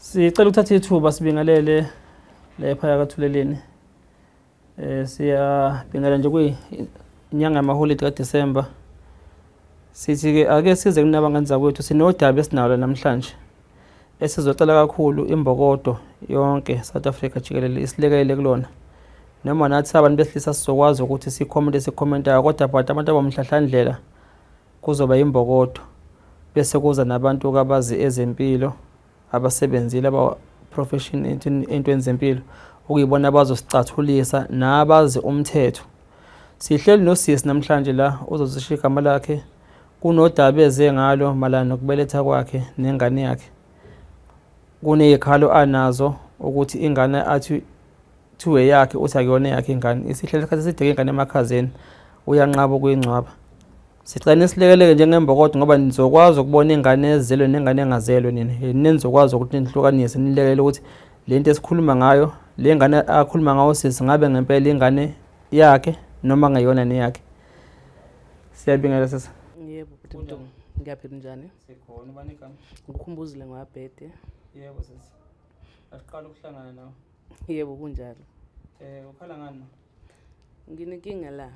Sicela ukuthatha ithuba sibingelele lapha yakaThuleleni. Siyabingelela nje kuyinyanga yamaholidi kaDisemba. Sithi-ke ake size kunabangani zakwethu, sinodaba esinalo namhlanje esizocela kakhulu imbokodo yonke South Africa jikelele isilekelele kulona. Noma nathi abantu besilisa sizokwazi ukuthi sikhomente esikhomentayo, kodwa but abantu abamhlahlandlela kuzoba imbokodo, bese kuza nabantu abazi ezempilo abasebenzile aba-profession entweni zempilo, okuyibona abazosicathulisa nabazi umthetho. Sihleli nosisi namhlanje la uzozisho igama lakhe, kunodaba eze ngalo mayelana nokubeletha kwakhe nengane yakhe. Kuney'khalo anazo ukuthi ingane athi kuthiwe yakhe, uthi akuyona eyakhe ingane, isihlele isikhathi eside ingane emakhazeni, uyanqaba ukuyingcwaba. Sicela nisilekeleke njengembokodo ngoba nizokwazi ukubona ingane ezelwe nengane engazelwe nina. Nina nizokwazi ukuthi nihlukanise, nilekelele ukuthi le nto esikhuluma ngayo, le ngane akhuluma ngayo sisi, ngabe ngempela ingane yakhe noma ngeyona neyakhe. Siyabingelela sisi. Yebo, bhuti Mntu. Ngiyaphila, njani? Sikhona, ubani igama? Ngikhumbuzile ngwabhede. Yebo sisi. Asiqala ukuhlangana nawe. Yebo, kunjalo. Ukhala ngani? Nginenkinga la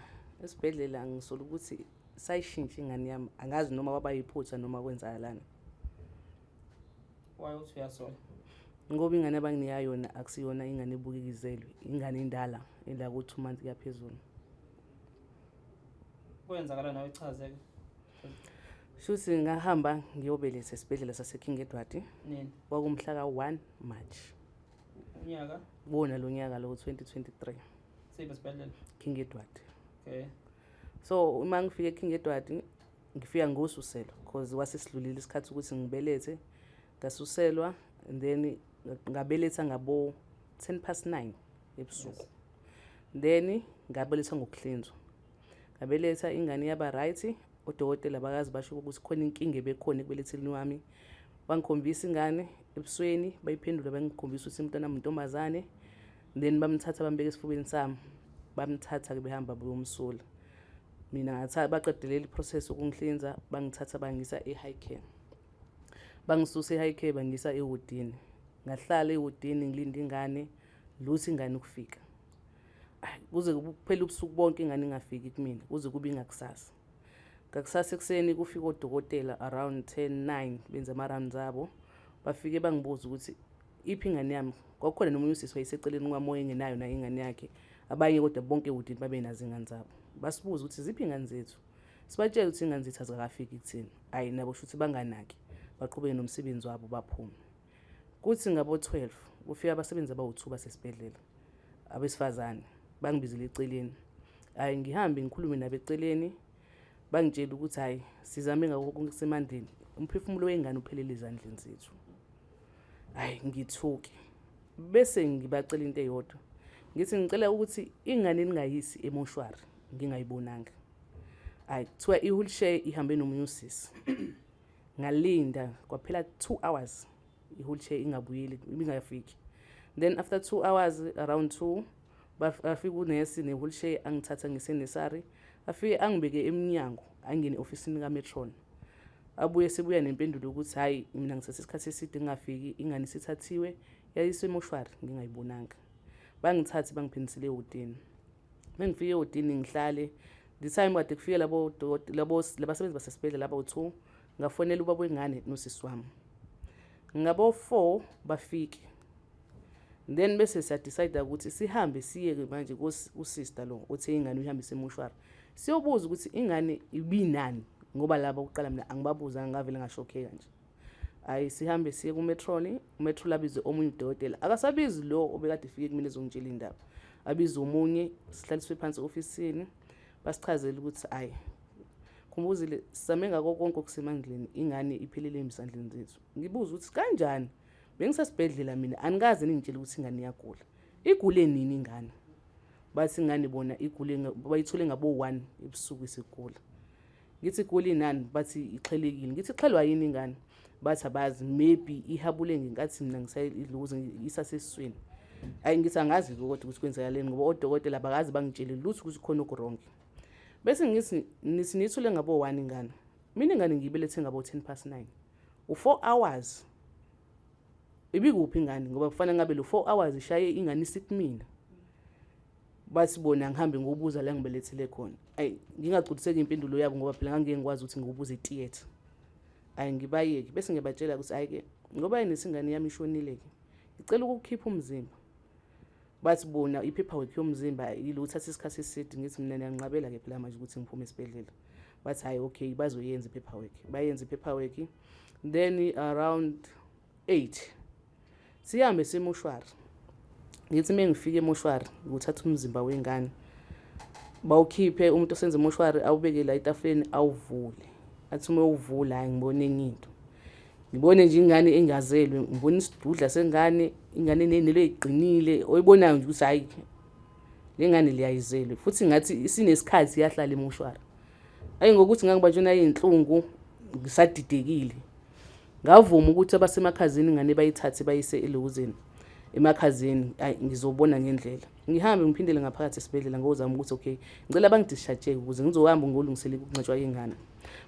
esibhedlela, ngisola ukuthi sayishintsha ingane yami, angazi noma kwaba yiphutha noma kwenzakalani. Why uthi uyasola? Ngoba ingane abanginika yona akusiyona ingane ebukeka izelwe, ingane endala ela ku-2 months kuya phezulu. Kwenzakala nawe, ichazeke. Shuthi ngahamba ngiyobeletha esibhedlela sase-King Edward. Nini? Kwakumhla ka-1 March. Unyaka? Wona lo nyaka lo 2023. Siphi esibhedlela? King Edward. Okay. So uma ngifika eKing Edward ngifika ngosuselwa because wasesidlulile isikhathi ukuthi ngibelethe, ngasuselwa and then ngabeletha ngabo 9:10 ebusuku. Then ngabeletha ngokuhlinzwa. Ngabeletha ingane yaba right, odokotela bakazi basho ukuthi khona inkinga ebekhona ekubeletheni wami. Bangikhombisa ingane ebusweni, bayiphendula, bangikhombisa ukuthi umntwana wami intombazane, then bamthatha bambeka esifubeni sami, bamthatha-ke behamba beyomsula. Mina ngathatha, baqedelela i-process yokungihlinza, bangithatha bangisa e-high care. Bangisusa e-high care bangisa ewodini. Ngahlala ewodini ngilinde ingane, lutho ingane ukufika. Kuze kuphele ubusuku bonke ingane ingafiki kumina, kuze kube ingakusasa. Ngakusasa ekuseni kufika odokotela around 10 9 benza ama-rounds abo, bafike bangibuza ukuthi iphi ingane yami. Kwakukhona nomunye usisi wayeseceleni kwami owayengenayo naye ingane yakhe, abanye kodwa bonke ewodini babenazo ingane zabo. Basibuza ukuthi ziphi ingane zethu, sibatshele ukuthi ingane zethu azikakafiki kuthina. Hhayi, nabo shuthi banganaki, baqhubeke nomsebenzi wabo baphume. Kuthi ngabo-12 kufika abasebenzi abawu-2 basesibhedlela abesifazane, bangibizele eceleni. Hhayi, ngihambe ngikhulume nabo eceleni, bangitshela ukuthi hhayi, sizame ngakho konke okusemandleni, umphefumulo wengane uphelele ezandleni zethu. Hhayi, ngithuke bese ngibacela into eyodwa, ngithi ngicela ukuthi ingane ningayisi emoshwari ngingayibonanga. Hhayi, kuthiwa i-wheelchair ihambe nomunye usisi. Ngalinda kwaphela 2 hours i-wheelchair ingabuyeli, ibingafiki. Then after 2 hours around 2 bafika unesi ne-wheelchair, angithatha ngisenesari, afike angibeke emnyango, angene e-ofisini kametron. Abuye sebuya nempendulo ukuthi hhayi, mina ngithathe isikhathi eside ngingafiki, ingane isithathiwe yayiswe emoshwari ngingayibonanga. Bangithathe bangiphindisele ewodini. Mengifike ewodini ngihlale, the time kade kufike labo labo labasebenzi basesibhedlela abawu-2, ngafonela ubaba wengane nosisi wami. Ngabo 4 bafike, then bese siyadecide ukuthi sihambe siye-ke manje kusister lo othe ingane uyihambise emoshwari, siyobuza ukuthi ingane ibinani, ngoba laba kuqala mina angibabuzanga, ngavele ngashokheka nje. Hhayi, sihambe siye kumetroni, umetroli abize omunye udokotela, akasabizi lo obekade efike kumina ezongitshela indaba, abize omunye, sihlaliswe phansi e-ofisini, basichazele ukuthi hhayi, Khumbuzile, sizame ngako konke okusemandleni, ingane iphelele emsandleni zethu. Ngibuza ukuthi kanjani, bengisesibhedlela mina, anikaze ningitshele ukuthi ingane iyagula. Igule nini ingane? Bathi ingane bona igule, bayithole ngabo-1 ebusuku isigula. Ngithi igule inani? Bathi ixhelekile. Ngithi ixhelwa yini ingane? Bathi abazi, maybe ihabule ngenkathi mina ngisayidlukuze isasesiswini. Hhayi, ngithi angazi-ke kodwa ukuthi kwenzakaleni, ngoba odokotela abakaze bangitshele lutho ukuthi khona oku-wrong. Bese ngithi nithi niyithole ngabo-1 ingane, mina ingane ngiyibelethe ngabo 9:10, u-4 hours. Ibikuphi ingane ngoba kufanele ngabe lo 4 hours ishaye ingane isikumina. Bathi bona ngihambe ngobuza la ngibelethele khona. Ayi ngingagculiseki impendulo yabo ngoba phela ngangeke ngikwazi ukuthi ngibuze theatre. Ayi ngibayeke bese ngiyabatshela ukuthi hayi ke ngoba yini yami ishonile ke. Ngicela ukukhipha umzimba. Bathi bona i-paperwork yomzimba ilo uthatha isikhathi eside. Ngithi mina niyanqabela ke phela manje ukuthi ngiphume esibhedlela. Bathi hayi okay, bazoyenza i-paperwork. Bayenza i-paperwork, then around 8 sihambe semoshwari. Ngithi uma ngifika emoshwari nguthatha umzimba wengane, bawukhiphe umuntu osenza emoshwari, awubeke la etafuleni, awuvule. Athi uma ewuvula, hayi, ngibone enye into, ngibone nje ingane engazelwe, ngibona isidudla sengane, ingane enenwele eziqinile, oyibonayo nje ukuthi hayi, le ngane liyayizelwe futhi ngathi isinesikhathi iyahlala emoshwari. Ayi, ngokuthi ngangibanjwe nayinhlungu, ngisadidekile, ngavuma ukuthi abasemakhazini ingane bayithathe bayise elokuzeni emakhazeni. Ayi, ngizobona ngendlela, ngihambe ngiphindele ngaphakathi esibhedlela ngozama ukuthi okay, ngicela bangidischarge ukuze ngizohamba ngolungisela ukungcwatshwa ingane.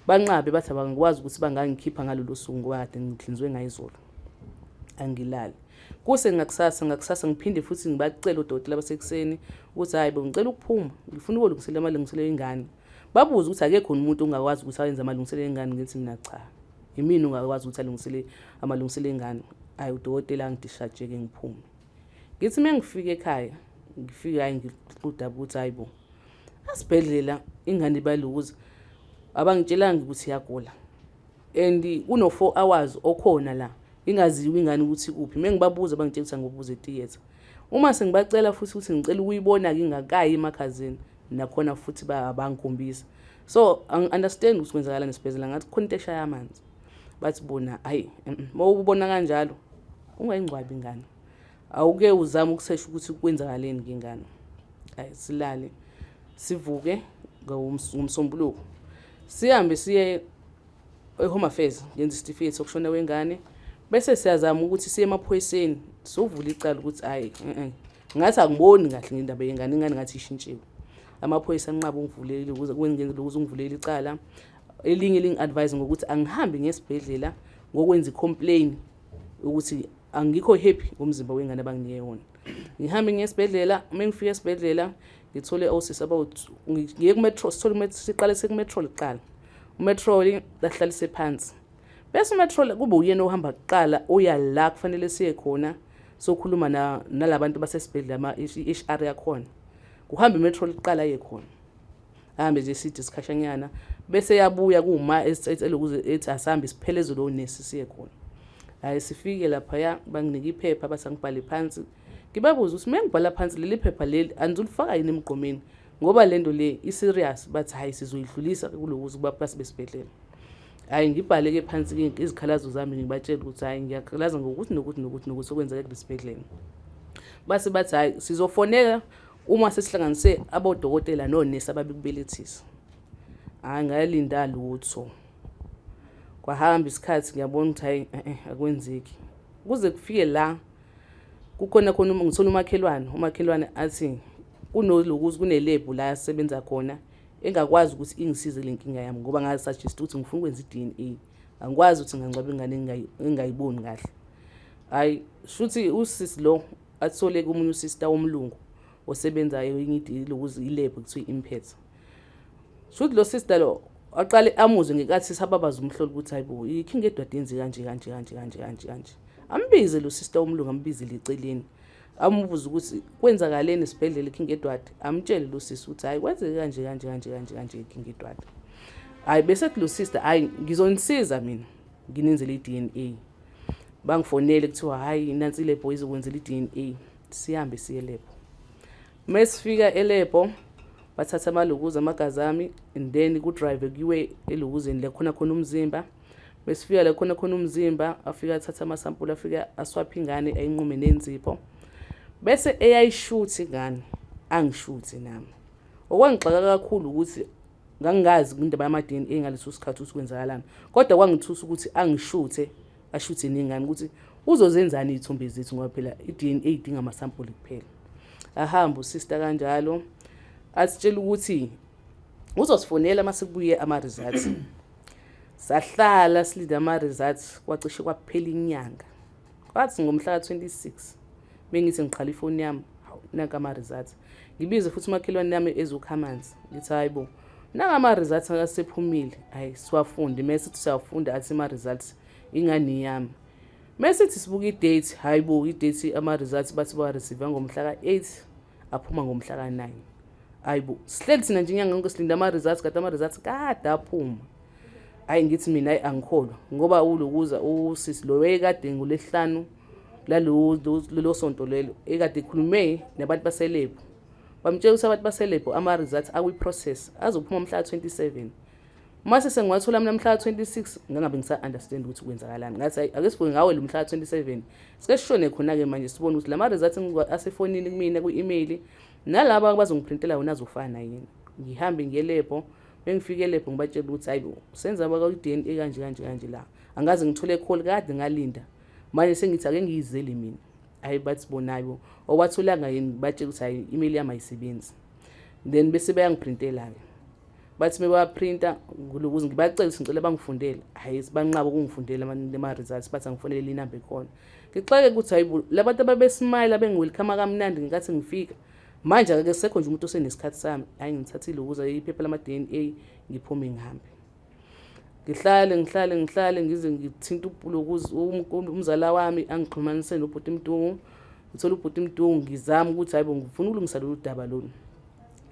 Banqabe, bathi abangikwazi ukuthi bangangikhipha ngalolo suku ngoba kade ngihlinzwe ngayizolo. Angilali kuse ngakusasa ngiphinde futhi ngibacele odokotela basekuseni ukuthi hayi bo, ngicela ukuphuma, ngifuna ukolungisela amalungiselelo engane. Babuze ukuthi akekho umuntu ongakwazi ukuthi ayenze amalungiselelo engane. Ngithi mina cha, yimina ongakwazi ukuthi alungisele amalungiselelo engane. Ayi, udokotela angidischarge-ke, ngiphume. Ngithi uma ngifika ekhaya, ngifike, hayi, ngixuda ukuthi hayi bo, asibhedlela ingane balukuza abangitshelanga ukuthi iyagula and kuno-4 hours okhona la ingaziwa ingane ukuthi kuphi. Uma ngibabuza bangitshela ukuthi angibuze e-theatre. Uma sengibacela futhi ukuthi ngicela ukuyibona-ke ingakayi emakhazeni, nakhona futhi bangikhombisa. So angi-understand ukuthi kwenzakalani esibhedlela, ngathi kukhona into eshaya amanzi. Bathi bona hayi, uma ubona kanjalo ungayingcwabi ingane, awuke uzame ukusesha ukuthi kwenzakaleni ngengane. Hayi, silale, sivuke ngomsombuluko, sihambe siye e-Home Affairs, ngenza isitifiketi sokushona kwengane, bese siyazama ukuthi siye emaphoyiseni sovula icala ukuthi hhayi, ngathi angiboni kahle ngendaba yengane, ingane ngathi ishintshiwe. Amaphoyisa anqaba ungivulele ukuze ukuze ungivulele icala. Elinye lingi-advise ngokuthi angihambe ngesibhedlela ngokwenza i-complain ukuthi angikho happy ngomzimba wengane abanginike wona. Ngihambe ngesibhedlela, uma ngifika esibhedlela ngithole osisi about ngiye ku-metro, sithole siqale seku-matron kuqala. U-matron bahlalise phansi, bese u-matron kube uyena ohamba kuqala uya la kufanele siye khona sokhuluma nalabantu basesibhedlela, i-HR yakhona. Kuhamba i-matron kuqala aye khona, ahambe nje side isikhashanyana, bese yabuya kuma elokuze ethi asihambe sipheleze lo nesi siye khona. Hayi, sifike laphaya, banginike iphepha, bathi angibhale phansi. Ngibabuze ukuthi uma ngibhala phansi leli phepha leli anizulifaka yini emgqomeni ngoba le nto le i-serious? Bathi hhayi, sizoyidlulisa kulokuze kuba basebesibhedlela. Hhayi, ngibhale-ke phansi-ke izikhalazo zami, ngibatshele ukuthi hhayi, ngiyakhalaza ngokuthi nokuthi nokuthi nokuthi okwenzeka kulesibhedlela. Base bathi hhayi, sizofonela uma sesihlanganise abodokotela nonesi ababekubelethisa. Hhayi, ngalinda lutho, kwahamba isikhathi, ngiyabona ukuthi hhayi, akwenzeki. Kuze kufike la kukhona khona ngithola umakhelwane athi kunolokuthi kune-lab la asebenza khona engakwazi ukuthi ingisize le nkinga yami, ngoba ngasuggest ukuthi ngifuna ukwenza i-DNA, angikwazi ukuthi ngangcwaba ingane engingayiboni kahle. Hhayi, shuthi usisi lo athole komunye usista womlungu osebenzayo lokuze i-lab kuthiwa i-Impetha. Shuthi lo sister lo aqale amuzwe ngenkathi sababaza umhlolo ukuthi hayibo, i-King Edward yenze kanje kanje kanje kanje kanje kanje. Ambize lo sister womlungu, ambizele eceleni, ambuze ukuthi kwenzakaleni esibhedlela i-King Edward. Amtshele lo sisi ukuthi hayi, kwenzeke kanje kanje kanje kanje kanje i-King Edward. Hayi, bese kuthi lo sister, hayi, ngizonisiza mina nginenzele i-DNA. Bangifonele, kuthiwa hayi, nansi i-lab izokwenzela i-DNA. Sihambe siye lab. Mesifika e-lab bathatha amalokuza amagazi ami and then ku-drive kuyiwe elokuzeni la khona khona umzimba. Besifika la khona khona umzimba, afika athatha amasampula, afika aswapha ingane, ayinqume nenzipho, bese eyayishutha ingane, angishuthe nami. Okwangixaka kakhulu ukuthi ngangingazi indaba yama-DNA ngaleso sikhathi ukuthi kwenzakalani, kodwa kwangithusa ukuthi angishuthe, ashuthe nengane, ukuthi uzozenzani iy'thombe zethu, ngoba phela i-DNA idinga amasampuli kuphela. Ahambe usista kanjalo, asitshela ukuthi uzosifonela uma sekubuye ama-results. Sahlala silinde ama-results, kwacishe kwaphela inyanga. Kwathi ngomhla ka-26 bengithi ngiqhala ifoni yami, hawu, nanka ama-results. Ngibize futhi umakhelwane yami ezokha amanzi, ngithi hayi bo, nanga ama-results asephumile. Hayi, siwafunde. Mese sithi siyawafunda, athi ama-results ingane yami. Mesithi sibuka i-date, hayi bo, i-date ama-results bathi bawa-receive ngomhla ka-8, aphuma ngomhla ka-9. Hayi bo, sihleli thina nje inyanga yonke silinde ama-results, kade ama-results kade aphuma. Hayi, ngithi mina hayi, angikholwa, ngoba ulokuza usisi lo wayekade ngolesihlanu lalo sonto lelo ekade ekhulume nabantu baselebhu, bamtshela ukuthi abantu baselebhu ama-results akwi-process, azophuma mhla ka-27. Mase sengiwathola mina mhla ka-26, ngangabe ngisa-understand ukuthi kwenzakalani. Ngathi hayi, ake sivuke ngawe lo mhla ka-27, sike sishone khona-ke manje, sibone ukuthi lama-results asefonini kumina kwi-email nalaba abazongiprintela wona azofana yini. Ngihambe ngiye elebho. Bengifike elebho, ngibatshela ukuthi hayi bo, senza bakwa-DNA kanje kanje kanje la, angaze ngithole call, kade ngalinda, manje sengithi ake ngiyizele mina. Hayi, bathi bonayo owatholanga yini? Batshela ukuthi hayi, i-email yami ayisebenzi. Then bese bayangiprintela-ke, bathi mebawaprinta ukuze ngibacele ukuthi ngicela bangifundele, hhayi, banqaba ukungifundela ama-results, bathi angifonelele inamba ekhona. Ngixake ukuthi hayi bo, labantu ababesmayila bengi-welcome kamnandi ngenkathi ngifika, manje akakesekho nje umuntu osenesikhathi sami. Hhayi, ngithathile ukuze iphepha lama-DNA, ngiphume ngihambe, ngihlale ngihlale ngihlale ngize ngithinte umzala wami angixhumanise nobhuti Mdungu. Ngithole ubhuti Mdungu, ngizama ukuthi hayi bo, ngifuna ukulungisa lolu daba lolu.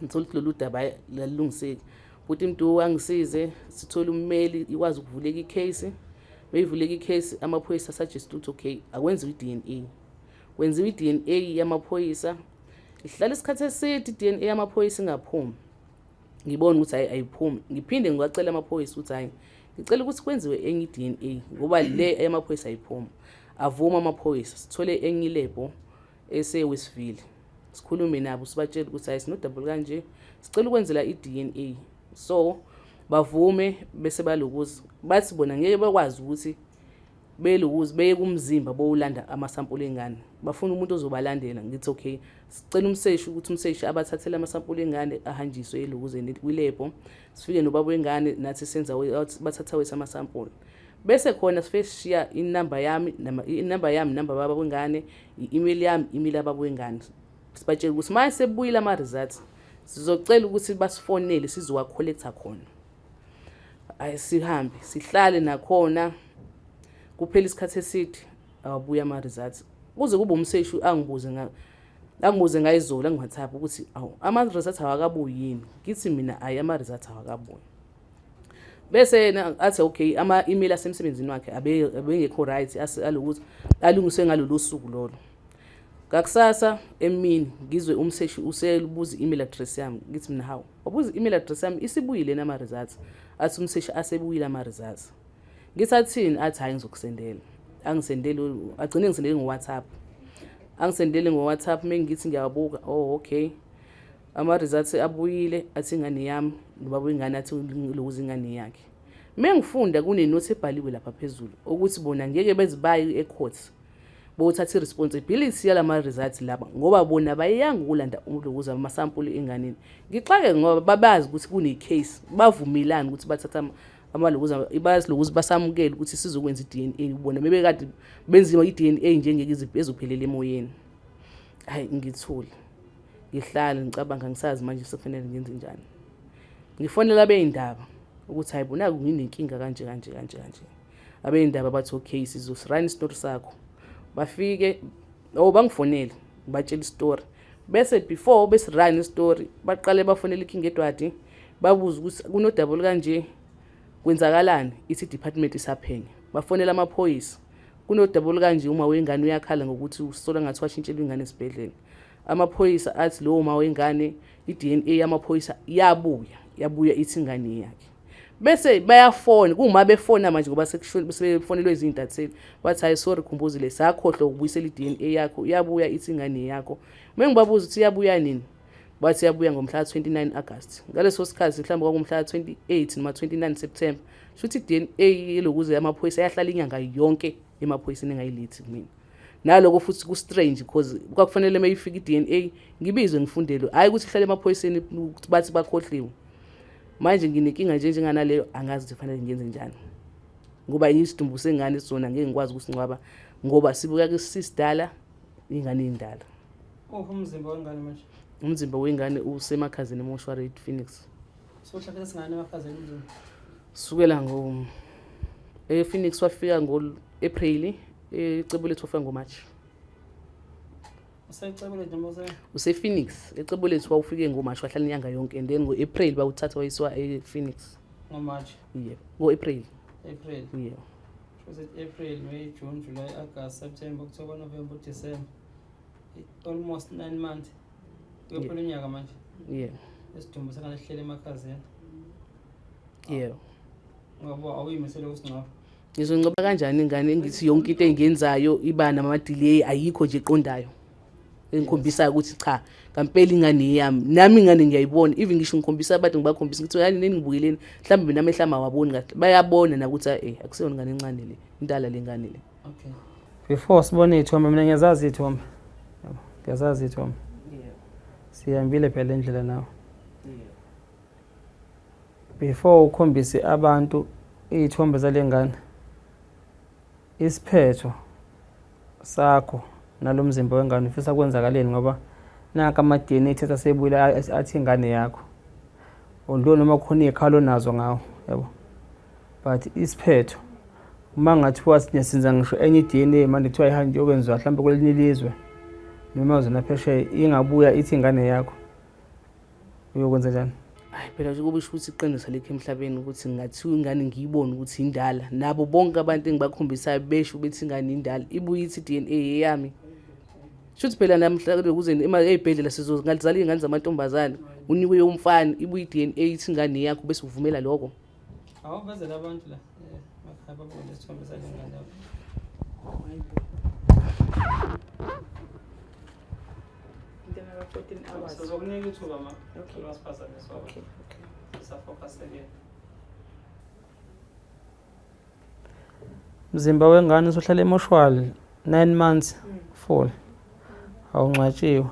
Ngithole ukuthi lolu daba lalungiseki. Bhuti Mdungu angisize sithole ummeli, ikwazi ukuvuleka i-case. Beyivuleka i-case, amaphoyisa suggest ukuthi okay, akwenziwe i-DNA. Kwenziwa i-DNA yamaphoyisa, ihlala isikhathi eside i-DNA yamaphoyisa ingaphumi. Ngibona ukuthi hayi, ayiphumi. Ngiphinde ngiwacela amaphoyisa ukuthi hayi, ngicela ukuthi kwenziwe enye i-DNA ngoba le yamaphoyisa ayiphumi. Avuma amaphoyisa, sithole enye ilebho ese-Westville, sikhulume nabo, sibatshele ukuthi hayi, sinodaba kanje, sicela ukwenzela i-DNA. So bavume, bese balokuza bathi bona ngeke bakwazi ukuthi belokuze beye kumzimba bowulanda amasampuli engane, bafuna umuntu ozobalandela. Ngithi okay, sicela umseshi ukuthi umseshi abathathele amasampuli engane ahanjiswe elokuzeni kwilebho. Sifike nobaba wengane nathi, senza bathatha wethu amasampuli, bese khona sifike sishiya inamba yami, inamba yami, inamba baba wengane, i-email yami, email yababa wengane. Sibatshela ukuthi manje sebuyile ama-results, sizocela ukuthi basifonele sizowa-collecta khona. Ayi, sihambe sihlale nakhona, kuphela isikhathi eside, awabuya ama-results, kuze kube umseshi angibuze ngayizolo angi-WhatsApp ukuthi awu, ama-results awakabuyi yini? Ngithi mina ayi, ama-results awakabuyi. Bese yena athi okay, ama-email asemsebenzini wakhe abengekho right, alokuthi alungiswe ngalolu suku lolo. Ngakusasa emini ngizwe umseshi uselubuza i-email address yami. Ngithi mina hawu, wabuza i-email address yami, isibuyile nama-results? Athi umseshi asebuyile ama-results. Ngithi athini? Athi hhayi, ngizokusendela. Angisendele, agcine ngisendele ngo-WhatsApp, angisendele ngo-WhatsApp. Mengithi ngiyabuka, oh okay, ama-results abuyile, athi ingane yami, nobaba wengane athi lokuze ingane yakhe. Mengifunda kunenothi ebhaliwe lapha phezulu ukuthi bona ngeke bezibaye e-court bothatha i-responsibility yalama results laba, ngoba bona bayanga ukulanda ulokuza amasampuli enganeni. Ngixake ngoba babazi ukuthi kune-case, bavumelani ukuthi bathatha amalokuza, bazi lokuthi basamukele ukuthi sizokwenza i-DNA. Bona bebekade benziwa i-DNA njengeke ezophelela emoyeni. Hayi, ngithule, ngihlale ngicabanga, ngisazi manje sekufanele ngenze njani. Ngifonela abey'ndaba ukuthi hayi bona, nginenkinga kanje kanje kanje kanje. Abey'ndaba bathi okay, sizosirana isitori sakho. Bafike, oh, bangifonele, ngibatshela isitori, bese before besirun isitori baqale bafonela iKing Edward, babuza ukuthi kunodaba olukanje, kwenzakalani? Ithi department isaphenya. Bafonela amaphoyisa, kunodaba olukanje, uma wengane uyakhala ngokuthi usola ngathi washintshelwa ingane esibhedlela. Amaphoyisa athi lowo ma wengane, i-DNA yamaphoyisa yabuya, yabuya ithi ingane yakhe. Bese bayafona, kuma befona manje ngoba sebefonelwe izintatheli, bathi hayi, sorry Khumbuzile, sakhohlwa ukubuyisela i-DNA yakho, yabuya ithi ingane yakho. Uma ngibabuza ukuthi iyabuya nini, bathi yabuya ngomhla ka-29 August. Ngaleso sikhathi mhlawumbe kwakumhla ka-28 noma 29 September. Shuthi i-DNA yelokuze yamaphoyisa yahlala inyanga yonke emaphoyiseni engayilethi kumina. Naloko futhi ku-strange because kwakufanele uma ifika i-DNA ngibizwe ngifundelwe, hhayi ukuthi ihlale emaphoyiseni ukuthi bathi bakhohliwe. Manje nginenkinga nje njenganaleyo, angazi ukuthi kufanele ngenze njani, ngoba isidumbu sengane sona ngeke ngikwazi ukusingcwaba. Ngoba sibuka sisidala ingane indala. Uphi umzimba wengane manje? Umzimba wengane usemakhazeni emoshwari ePhoenix. Sohlala singane emakhazeni umzimba. Sukela ngo ePhoenix wafika ngo-April, eCebolethu wafika ngoMarch. UseCebolethu noma use? UsePhoenix. ECebolethu wawufike ngoMarch wahlala inyanga yonke and then ngo-April bawuthatha wayiswa ePhoenix. NgoMarch? Yebo, ngo-April. April. Yebo. Shuthi April, May, June, July, August, September, October, November, December. Almost 9 months. Kuyophela unyaka manje. Yebo. Isidumbu sengane sihlele emakhazeni. Yebo. Ngoba awuyimisele ukusingcwaba. Ngizongcwaba kanjani ingane engithi yonke into engiyenzayo iba nama-delay, ayikho nje eqondayo engikhombisayo ukuthi cha ngampela ingane eyami. Nami ingane ngiyayibona, even ngisho ngikhombisa abantu, ngibakhombisa ukuthi yani nini ngibukeleni, mhlawumbe mina amehlo ami awaboni kahle, bayabona nakuthi akuseyona ingane encane le, indala le ngane le. Okay. Before sibone iy'thombe, mina ngiyazazi iy'thombe. Yabo, ngiyazazi iy'thombe. Sihambile phela indlela nawe. Before ukhombise abantu iy'thombe zale ngane, isiphetho sakho nalo mzimba wengane ufisa kwenzakaleni, ngoba nanka ama-DNA test asebuyile athi ingane yakho. Although noma kukhona iy'khalo onazo ngawo, yabo. But isiphetho uma ngathiwa sinyasenza ngisho enye i-DNA manje kuthiwa ihambe iyokwenziwa mhlawumbe kwelinye ilizwe noma zona phesheya, ingabuya ithi ingane yakho, uyokwenza njani? Hayi phela nje kube ukuthi iqiniso alikho emhlabeni ukuthi ngathiwa ingane ngiyibone ukuthi indala, nabo bonke abantu engibakhombisayo besho bethi ingane indala, ibuye ithi i-DNA eyami. Shuthi phela namhla kuze ey'bhedlela sizozala iy'ngane zamantombazane, unikwe umfana, ibuye i-DNA ithi ingane yakho bese uvumela lokho. Awuvezele abantu la emakhaya babone isithombe sale ngane yakho. Intwana ka-14 hours. Sizokunika ithuba ma. Okay. Ungasiphazamise. Okay, okay. Sisafocus-ekeni. Mzimba wengane usuhlala emoshwali 9 months full. Awungcwatshiwe.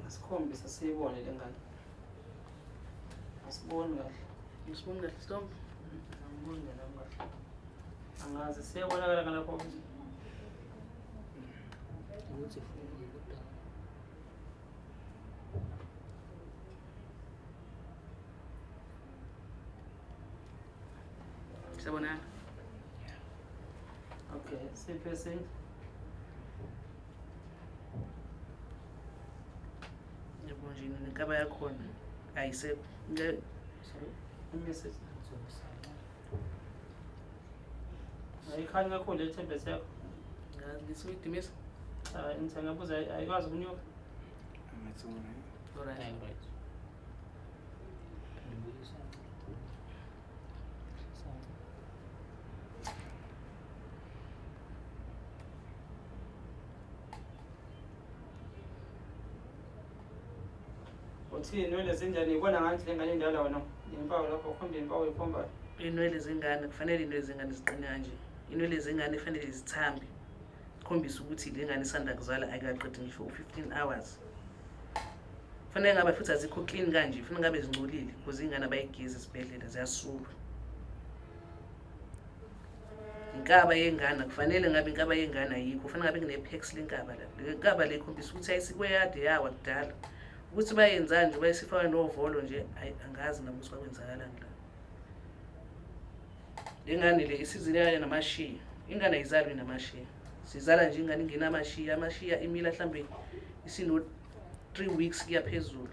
Asikhombise siyibone le ngane. Asiboni kahle. Ngisiboni kahle isithombe? Angiboni nami kahle. Angazi siyabonakala ngalapho. Ukuthi kodwa. Siyabonana. Okay, siphe esinye. Yabo nje nenkaba yakhona ayisekho. Sorry. Imise. Ayikhanyi kakhulu le tablet yakho. Ngazi ngisuke Hayi, ngithi ngabuza ayikwazi ukunyuka. Alright. Right. Uthini inwele zinjani? Ibona ngathi le ngane indala wena. Impawu lapho ukhomba impawu ikhomba. Inwele zengane kufanele, inwele zengane ziqine kanje. Inwele zengane kufanele zithambe. Khombisa ukuthi le ngane isanda kuzala, ayikaqedi ngisho u-15 hours. Kufanele ngabe futhi azikho clean kanje, kufanele ngabe zingcolile because ingane abayigezi esibhedlela, ziyasulwa. Inkaba yengane kufanele ngabe inkaba yengane ayikho, kufanele ngabe kune-pex lenkaba la. Le nkaba le ikhombisa ukuthi ayisikwe yade yawa kudala. Ukuthi bayenzani nje, bayisifaka novolo nje, ayi angazi nami ukuthi kwakwenzakalani la. Le ngane le isizile namashiya. Ingane ayizalwi namashiya. Sizala nje ingane ingenamashiya, amashiya imila mhlambe isino 3 weeks kuya phezulu.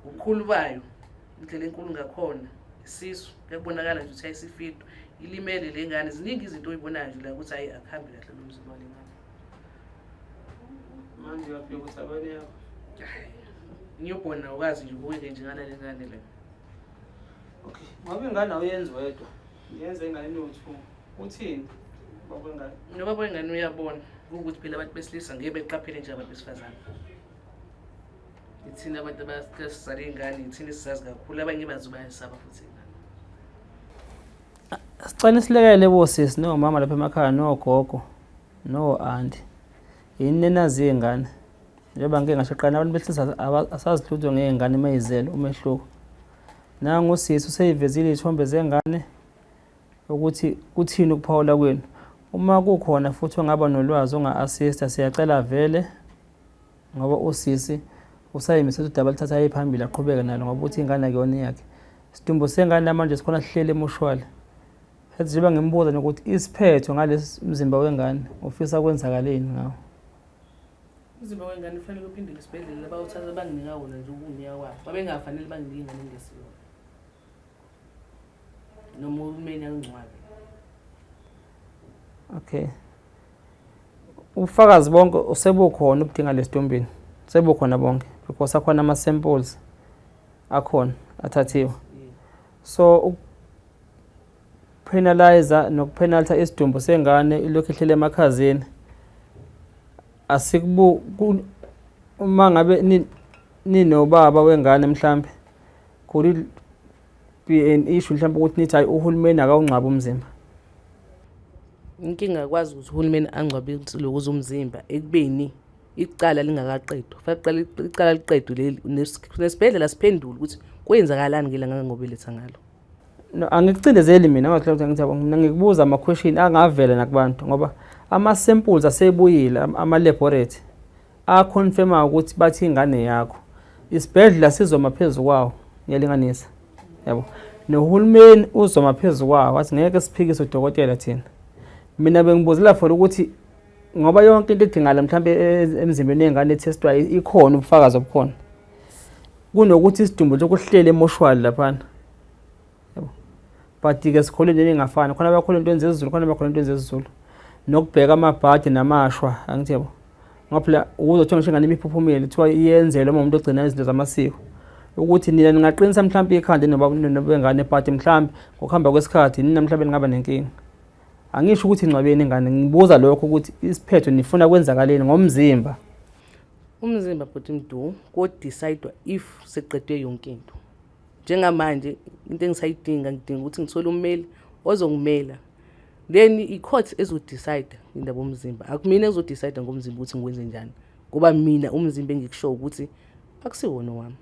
Ubukhulu bayo, indlela enkulu ngakhona, isisu kuyabonakala nje ukuthi ayisifidwa. Ilimele le ngane, ziningi izinto oyibonayo nje la ukuthi hayi akuhambi kahle lo mzimba wale ngane. Manje uyafika ukuthi abane yakho. Newborn awukazi nje ubukeke nje ngale ngane le. Okay. Ngoba ingane awuyenzi wedwa. Ngiyenza ingane enowu-2. Uthini? Baba wengane. Nobaba wengane uyabona ukuthi phela abantu besilisa ngeke beqaphele nje abantu besifazane. Ithina abantu abasizala iy'ngane, ithina esizazi kakhulu, abanye bazo bayasaba futhi iy'ngane. Sicela isilekele bosisi nomama lapha emakhaya nogogo no-anti. Yini enazi iy'ngane? Njengoba ngike ngasho kuqala, abantu besilisa asazi lutho ngey'ngane uma y'zelwe, umehluko. Nangu usisi useyivezile iy'thombe zengane ukuthi kuthini ukuphawula kwenu. Uma kukhona futhi ongaba nolwazi onga-assista siyacela vele ngoba usisi usayimise udaba lithatha aye phambili aqhubeke nalo ngoba uthi ingane akuyona eyakhe. Isidumbu sengane namanje sikhona sihleli emoshwali. Sethi njengoba ngimbuza nokuthi isiphetho ngalesi mzimba wengane ufisa kwenzakaleni ngawo. Umzimba wengane ufanele uphindele esibhedlela bawuthatha banginika wona nje ukuwunika kwabo. Babengafanele banginike ingane engesiyona. Noma uhulumeni awungcwabe. Okay. Ubufakazi bonke usebukhona ubudinga lesidumbini. Sebukhona bonke because akhona ama samples akhona athathiwe. So penalizer nokupenaltha isidumbu sengane ilokhu ihlele emakhazeni asikubu uma ngabe ninobaba wengane mhlambe could it be an issue mhlambe ukuthi nithi hayi uhulumeni akawungcwabi umzimba? Inkinga akwazi ukuthi uhulumeni angcwabe lokuza umzimba ekubeni icala lingakaqedwa. Fanele kuqala icala liqedwe leli nesibhedlela siphendule ukuthi kwenzakalani ngelanga engangobeletha ngalo. No, angikucindezeli mina ngathi ngithi yabo mina ngikubuza ama question angavela nakubantu ngoba ama samples asebuyile ama laboratory a confirma ukuthi bathi ingane yakho isibhedlela sizoma phezu kwawo ngiyalinganisa yabo nohulumeni uzoma phezu kwawo wathi ngeke siphikise udokotela thina. Mina bengibuzela for ukuthi ngoba yonke into edingala mhlambe emzimbeni yengane ethestwayo ikhona ubufakazi obukhona kunokuthi isidumbu nje kuhlele emoshwali laphana yabo. But-ke sikholwe entweni engafani, khona abakholwa entweni zesiZulu, khona abakholwa entweni zesiZulu, nokubheka amabhadi namashwa, angithi yabo, ngoba phela ukuze kuthiwa ngisho ingane imiphuphumile kuthiwa iyenzelwe uma umuntu ogcina izinto zamasiko, ukuthi nina ningaqinisa mhlawumpe ikhanda nobengane, but mhlawumbe ngokuhamba kwesikhathi nina mhlawumbe ningaba nenkinga. Angisho ukuthi ingcwabeni ingane, ngibuza lokho ukuthi isiphetho nifuna kwenzakaleni ngomzimba. Umzimba bhuti Mdu ko-decide if sekuqedwe yonke into. Njengamanje into engisayidinga ngidinga ukuthi ngithole ummeli ozongimela, then i-court ezo-decide indaba yomzimba. Akumina ezo-decide ngomzimba ukuthi ngiwenze njani, ngoba mina umzimba engikusho ukuthi akusiwona owami.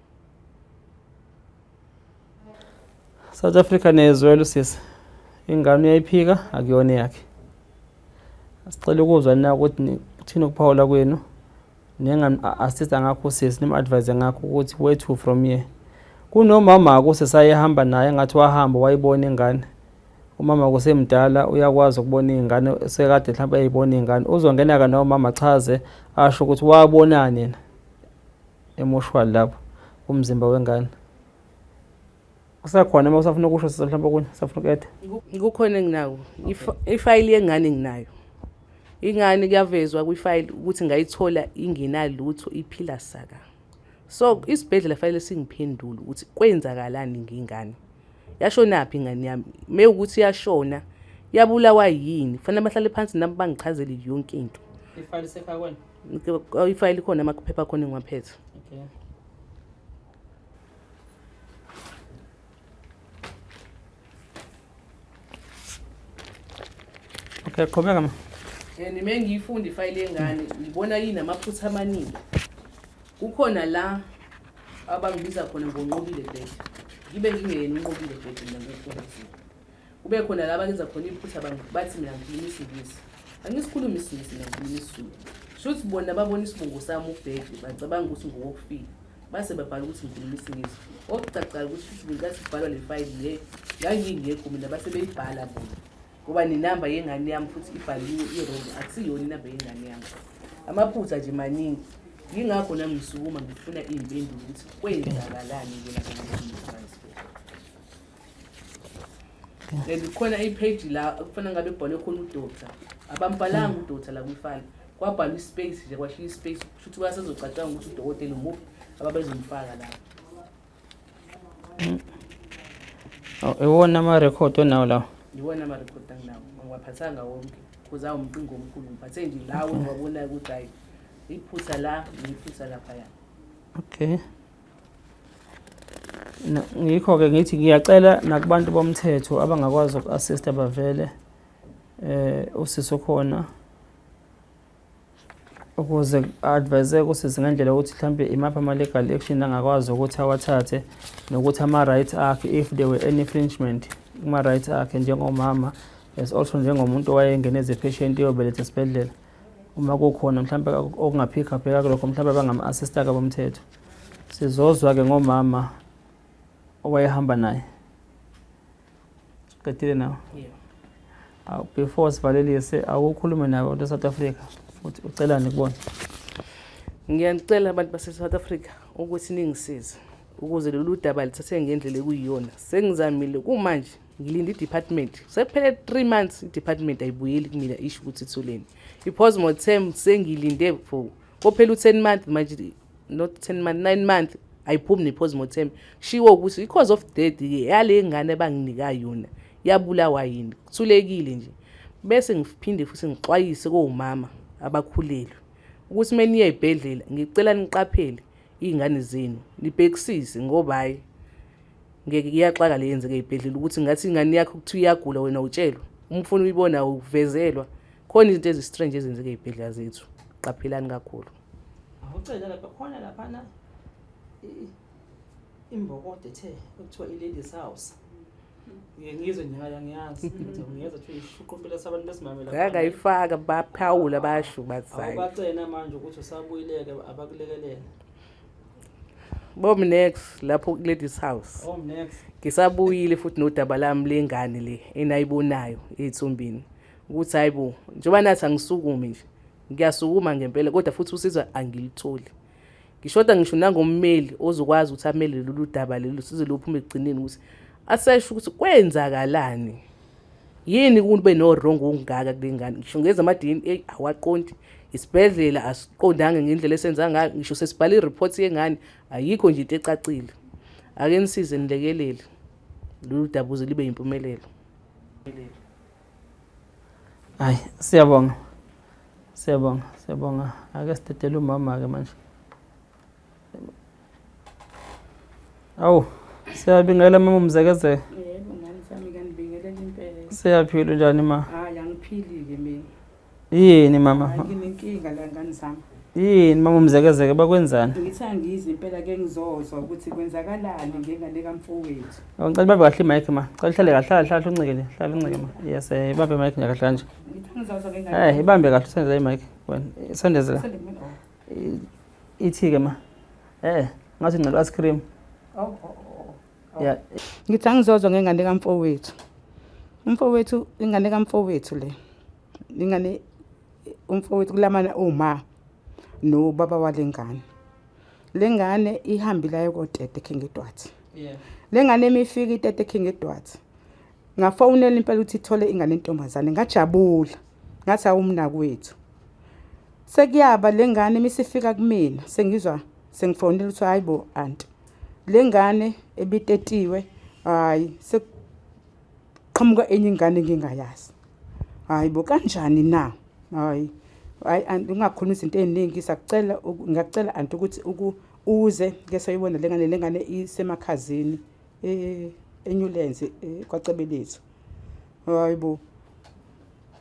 South Africa niyezwela usisi, ingane uyayiphika akuyona eyakhe. Sicela ukuzwa na ukuthi kuthini ukuphawula kwenu ningam-assista ngakho usisi, nim-advise ngakho ukuthi where to from here. Kunomama usisi ayehamba naye engathi wahamba wayibona ingane. Umama kusemdala uyakwazi ukubona iy'ngane, sekade mhlawumbe eyibona iy'ngane. Uzongena-ke nomama achaze asho ukuthi wabonani yena emoshwali lapho umzimba wengane. Kusakhona uma usafuna ukusho sisi mhlawumbe okunye usafuna ukuyeda? Kukhona enginako. Ifayili yengane nginayo. Ingane kuyavezwa kwifayili ukuthi ngayithola ingenalutho iphila saka. So isibhedlela fanele singiphendule ukuthi kwenzakalani ngengane. Yashonaphi ingane yami? Mewukuthi yashona yabulawa yini? Fanele bahlale phansi nami bangichazele yonke into. Ifayili isekhaya kwena? Ifayili ikhona, amaphepha akhona engiwaphethe. Okay. Okay, qhubeka ma. And uma ngiyifunda ifayili yengane ngibona inamaphutha amaningi. Kukhona la abangibiza khona ngoNqobile Bhede. Ngibe ngingeyena uNqobile Bhede mina ngokukhuluma. Kube khona la abakenza khona iphutha bathi mina ngikhuluma isiNgisi. Angisikhulumi isiNgisi mina ngikhuluma isiZulu. Shuthi bona babona isibongo sami uBhede bacabanga ukuthi ngowokufika. Base babhala ukuthi ngikhuluma isiNgisi. Okucacayo ukuthi shuthi ngenkathi kubhalwa le fayili le ngangingekho mina base beyibhala bona. Ngoba nenamba yengane yami futhi ibhaliwe i-wrong, akusiyona inamba yengane yami. Amaphutha nje maningi. Yingakho nami ngisukuma ngifuna iy'mpendulo ukuthi kwenzakalani ngelanga And khona i-page la kufanele ngabe kubhalwe khona udoctor. Abambhalanga udoctor la kwifile. Kwabhalwa i-space nje kwashiya i-space kusho ukuthi basezocatshanga ukuthi udokotela umuphi ababezomfaka la. Oh, iwona amarekhodi onawo lawo? Iwona amarekhodi anginawo. Angiwaphathanga wonke because awumqingo omkhulu ngiphathe nje lawo engiwabonayo ukuthi hayi iphutha la nephutha laphaya. Okay. Ngikho-ke ngithi ngiyacela nakubantu bomthetho abangakwazi uku-assista bavele usisi okhona. Ukuze advise usisi ngendlela ukuthi mhlampe imaphi ama-legal action angakwazi ukuthi awathathe nokuthi ama-rights akhe if there were any infringement kuma-rights akhe njengomama as also njengomuntu owayengene as a patient eyobeletha esibhedlela uma kukhona mhlampe okungaphikha bheka kulokho mhlampe bangam-assista-ke abomthetho. Sizozwa-ke ngomama owayehamba naye. Siqedile nawe? Yebo. Awu, before sivalelise awukhulume nabo abantu e-South Africa uthi ucelani kubona. Ngiyanicela abantu base-South Africa ukuthi ningisize ukuze lolu daba lithathe ngendlela ekuyiyona. Sengizamile kumanje ngilinde i-department. Sekuphele 3 months i-department ayibuyeli kumina isho ukuthi ithuleni. I-postmortem sengilinde for kophela u-10 month manje, not 10 month, 9 month ayiphumi ne-postmortem. Kushiwo ukuthi i-cause of death yale ngane abanginika yona yabulawa yini. Kuthulekile nje. Bese ngiphinde futhi ngixwayise komama abakhulelwe ukuthi uma niya ey'bhedlela ngicela niqaphele iy'ngane zenu nibhekisise ngoba hhayi ngeke iyaxaka le yenzeka ey'bhedlela ukuthi ngathi ingane yakho kuthiwa iyagula wena utshelwa uma ufuna uyibona uvezelwa. Khona izinto ezi-strange ezenzeka ey'bhedlela zethu, qaphelani kakhulu. Awucela lapha khona laphana imbokodo ethe ekuthiwa i-ladies house. Ngike ngizwe nje ngayo angiyazi. Ngiyezwa kuthiwa ishuqumpela sabantu besimame lapha. Ngangayifaka baphawula basho bathi hhayi. Awubacela manje ukuthi usabuyileke abakulekelele. Bomnex lapho ku-ladies house. Omnex. Ngisabuyile futhi nodaba lami lengane le enayibonayo ey'thombeni ukuthi hayi bo njengoba nathi angisukumi nje ngiyasukuma ngempela kodwa futhi usizo angilitholi. Ngishoda ngisho nangommeli ozokwazi ukuthi amele lolu daba lolu size luphume ekugcineni ukuthi asesho ukuthi kwenzakalani. Yini kube no-wrong okungaka kule ngane? Ngisho ngenza ama-D_N_A awaqondi, isibhedlela asiqondanga ngendlela esenza ngayo, ngisho sesibhala i-report yengane ayikho nje into ecacile. Ake nisize nilekelele lolu daba ukuze libe yimpumelelo. Hayi, siyabonga. Siyabonga, siyabonga. Ake sidedele umama ke manje. Awu, siyabingelela mama uMzekezeke. Yebo, ngani sami kanibingelela impela. Siyaphila unjani ma? Hayi angiphili-ke mina. Yini mama? Hayi nginenkinga la ngani zami. Yini mama uMzekezeke bakwenzani? Ngithi angizi impela ke ngizozwa ukuthi kwenzakalani ngengane kamfowethu. Awu, ngicela ibambe kahle imic ma. Cela uhlale kahle, hlala hlala uncike nje, hlala uncike ma. Yes, ibambe imic nje kahle kanje. Ngithi angizozwa ngengane. Ibambe kahle usondeze imic wena. Sondeze la. Sele kumina. Oh. Ithi ke ma. Ngathi ngicela ice cream. Oh, oh, oh. Yeah. Ngithi angizozwa ngengane kamfowethu. Umfowethu ingane kamfowethu le. Ingane umfowethu kulamana uma nobaba walengane. Lengane ihambile ayokotete King Edward. Yeah. Lengane emifika itete King Edward. Ngafonela impela ukuthi ithole ingane entombazane ngajabula. Ngathi awumnakwethu. Sekuyaba lengane misifika kumina sengizwa sengifonela ukuthi hayibo anti. Lengane ebitetiwe hayi sekuqhamuka enye ingane ngingayazi. Hayibo kanjani na? Hayi. Hayi anti ungakhuluma izinto eziningi sakucela ngiyacela anti ukuthi uze ke soyibona lengane lengane isemakhazini eNewlands kwaCebelethu. Hayibo.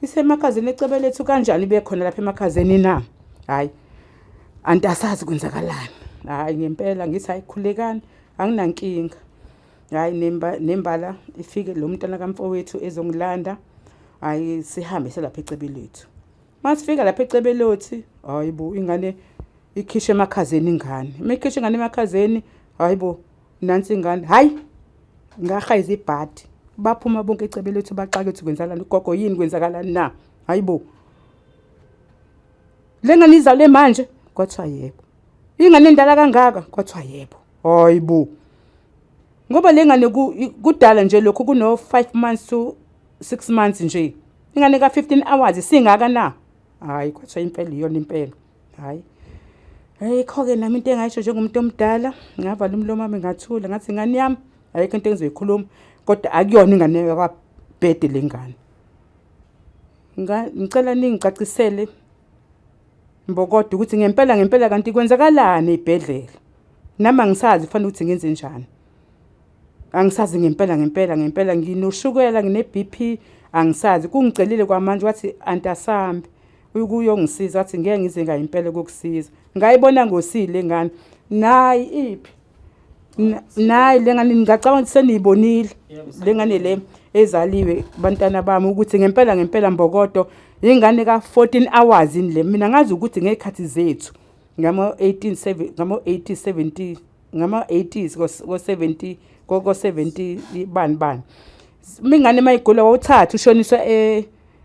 Isemakhazini eCebelethu kanjani bekhona lapha emakhazeni na? Hayi. Anti asazi kwenzakalani. Hayi ngempela ngithi hayi khulekani anginankinga. Hayi nembala ifike lo mntana kamfowethu ezongilanda. Hayi sihambe selapha eCebelethu. Masifika lapha eCebelethu, hayibo ingane ikhishe emakhazeni ingane. Imikhishwe ingane emakhazeni, hayibo nansi ingane. Hayi ngahayiza ibhadi. Baphuma bonke eCebelethu baxake ukuthi kwenzakalani ugogo yini kwenzakalani na? Hayibo. Lengane izalwe manje kwathiwa yebo. Ingane endala kangaka kwathiwa yebo. Hayibo. Ngoba lengane kudala nje lokho kuno 5 months to 6 months nje. Ingane ka 15 hours singaka na? Hayi kwathiwa impela iyona impela. Hayi. Hey kho-ke nami into engayisho njengomuntu omdala ngavala umlomo wami ngathula ngathi ingane yami ayikho into engizoyikhuluma kodwa akuyona ingane yakwaBhede lengane. Ngicela ningicacisele Mbokodo ukuthi ngempela ngempela kanti kwenzakalani ey'bhedlela. Nami angisazi kufanele ukuthi ngenze njani. Angisazi ngempela ngempela ngempela nginoshukela ngine-B_P angisazi. Kungicelile kwamanje wathi anti asambe. Ukuyongisiza athi ngeke ngize ngayimpela kokusiza. Ngayibona ngosile lengane. Nayi iphi? Nayi lengane ngingacabanga ukuthi seniyibonile lengane le ezaliwe bantwana bami ukuthi ngempela ngempela mbokodo ingane ka-14 hours yini le. Mina ngazi ukuthi ngey'khathi zethu ngama-18 ngama-80 70 ngama-80s ko-70 ko-70 bani bani. Uma ingane mayigula wawuthatha ushoniswa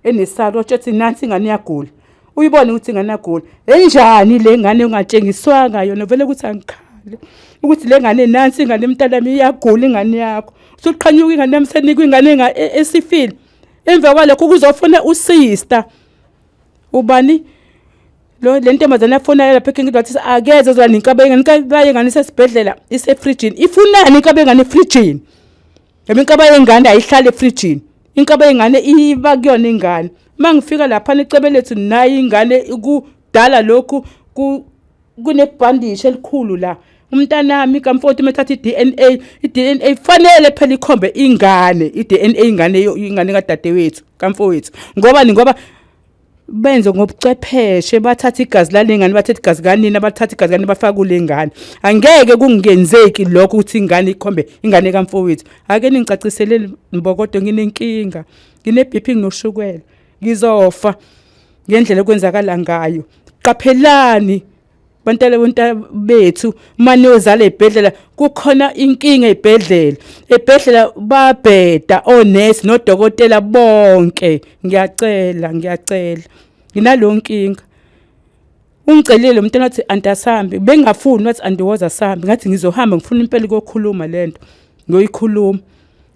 enesalo otsho nansi ingane iyagula. Uyibone ukuthi ingane iyagula. Enjani le ngane ungatshengiswanga yona vele ukuthi angikhale. Ukuthi le ngane nansi ingane mntanami iyagula ingane yakho. Usuqhanyuka ingane yami senikwa ingane esifile. Emva kwalokho kuzofuna usister. Ubani? Lo le ntombazane yafona lapha eKing Edward wathi akeze ozwa nenkaba yengane, inkaba yengane isesibhedlela isefrijini. Ifunani inkaba yengane efrijini? Ngoba inkaba yengane ayihlali efrijini. Inkaba yengane iba kuyona ingane. Uma ngifika lapha nicebe lethu nayi ingane kudala lokhu kunebhandishi elikhulu la. Umntanami kamfowethu uma ethatha i-DNA, i-DNA fanele phela ikhombe ingane, i-DNA ingane ingane kadadewethu kamfowethu. Ngobani? Ngoba benze ngobuchwepheshe bathatha igazi lalengane, bathatha igazi kanina, bathatha igazi kanina bafaka kule ngane. Angeke kungenzeki lokho ukuthi ingane ikhombe ingane kamfowethu. Ake ningicaciseleni mbokodo, nginenkinga, ngine-BP, nginoshukela, ngizofa ngendlela okwenzakala ngayo. Qaphelani bantala bonta bethu, uma niyozala ey'bhedlela kukhona inkinga ey'bhedlela. Ey'bhedlela babheda onesi nodokotela bonke. Ngiyacela, ngiyacela, nginaleyo nkinga. Ungicelile umntwana wathi anti asambe, bengingafuni wathi anti woza sambe. Ngathi ngizohamba, ngifuna impela ukuyokhuluma lento, ngiyoyikhuluma.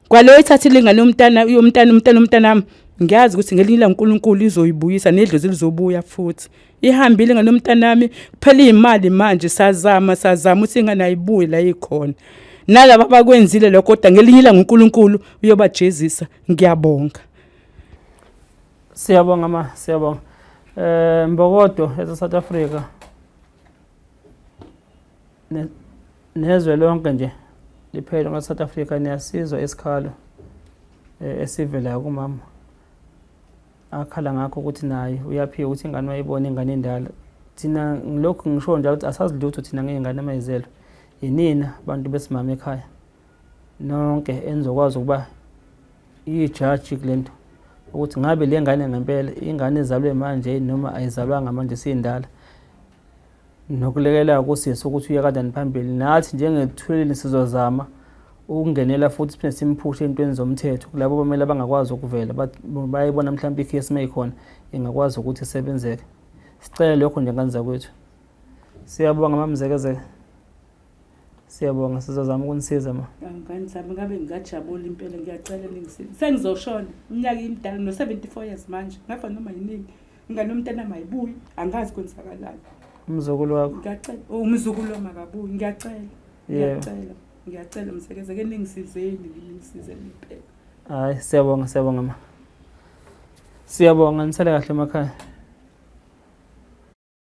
Kwaloyo ithathile ingane yomntana yomntana umntana umntanami, ngiyazi ukuthi ngelinye ilanga uNkulunkulu izoyibuyisa nedlozi lizobuya futhi. Ihambile ingane yomntanami, kuphela iy'mali manje sazama sazama ukuthi ingane ayibuye la ikhona. Nalaba abakwenzile lokho kodwa ngelinye ilanga uNkulunkulu uyobajezisa. Ngiyabonga. Siyabonga ma, siyabonga. Mbokodo ese South Africa. Nezwe lonke nje liphele nga South Africa niyasizwa isikhalo esivelayo kumama akhala ngakho ukuthi naye uyaphika ukuthi ingane wayibona ingane endala. Thina ngilokhu ngisho njalo ukuthi asazi lutho thina ngey'ngane amayizelo. Yinina bantu besimame ekhaya nonke enizokwazi ukuba ijaji kule nto ukuthi ngabe le ngane ngempela ingane ezalwe manje noma ayizalwanga manje siyindala. Nokulekelela kusisi ukuthi uye kanjani phambili. Nathi njengethulini sizozama ukungenela futhi siphinde simphushe ey'ntweni zomthetho kulabo bamele abangakwazi ukuvela bayibona mhlawumbe ikhesi uma ikhona ingakwazi ukuthi isebenzeke. Sicela lokho nje ngane zakwethu. Siyabonga mamzekezeke. Siyabonga, sizozama ukunisiza ma. Ngane zami ngabe ngingajabula impela, ngiyacela ningisize. Sengizoshona iminyaka imidala no-74 years manje, ngafa noma yinini. Ingane yomntana mayibuye, angazi kwenzakalani. Umzukulu wakho? Ngiyacela, umzukulu wami akabuyi, ngiyacela. Ngiyacela, ngiyacela msekezeke ningisizeni, ningisizeni impela. Hayi, siyabonga, siyabonga ma. Siyabonga, nisale kahle emakhaya.